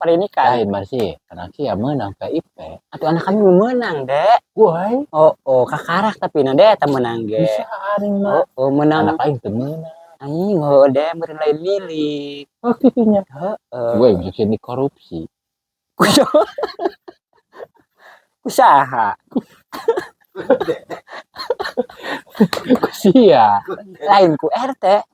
Parinikan. Lain masih anak sia meunang PIP. Atuh anak kami meunang, Dek. Woi, Oh, kakarak tapi na Dek eta meunang ge. Bisa aing mah. Oh, meunang. Anak aing teu meunang. Anjing heueuh Dek, meureun lain milik. Oh, kitu nya. Heeh. Gue bisa ini korupsi. Ku saha? Ku sia. Lain ku RT.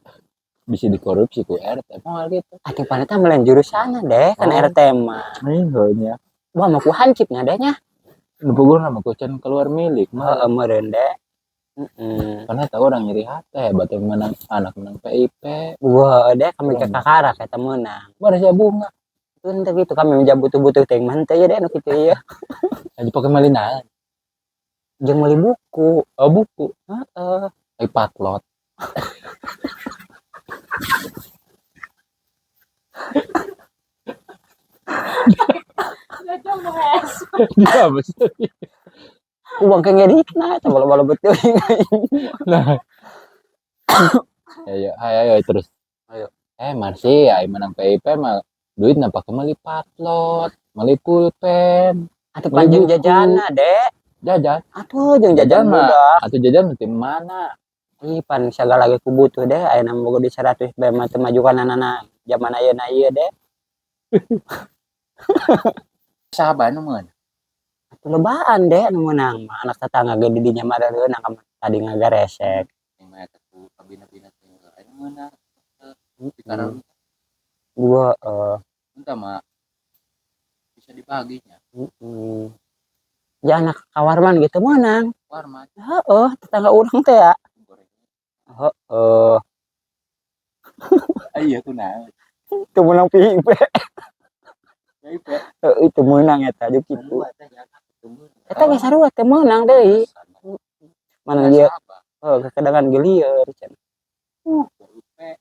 Bisa dikorupsi ku RT. Moal gitu. Atuh pan eta mah lain jurusanna, Dek, kan Oh. RT mah. Aing heuh nya. Wah, mah ku hansipnya Dek nya. Nu puguna mah ku can keluar milik mah. Heeh, meureun Dek. Heeh. Karena tahu orang nyeri hati batur menang anak menang PIP. Wah, Dek, kami ke kakarak eta meunang. Mana sia bunga. Itu henteu gitu kami menjam butuh-butuh teh mah henteu ya Dek nu kitu ieu. Aja pake meuli naon? Jeung meuli buku. Oh, buku. Heeh. Ai patlot. Dia apa sih? Uang ke ngeditna eta bala-bala betul. Nah. Ayo, ayo, ayo terus. Ayo. Marsi, ayo menang PIP mah duit nampak meuli patlot, meuli pulpen, Atuh meuli panjang buku. Jajana, Dek. Jajan. Atuh jeung jajan Jajan mah. budak. Atuh jajan mah mana? Ih, pan sagala ge ku butuh deh, ayeuna mah boga duit 100 bae mah teu majukananana jaman ayeuna ieu, Dek. Saha bae nu meunang? Atuh lobaan, Dek, nu meunang mah. Anak tetangga ge di dinya mah reunang tadi ngagaresek. Yang mah eta ku kabina-bina teh aing meunang. Heeh. Gua Entah mah bisa dibaginya. Heeh. Ya anak kawarman gitu meunang. Warman. Heeh, tetangga urang teh ya. Heeh. Iya kunaon? Teu meunang PIP. PIP. Heeh, teu meunang eta jeung kitu. Eta ge sarua teu meunang deui. Mana dia heuh kekedangan ge lieur cenah. PIP.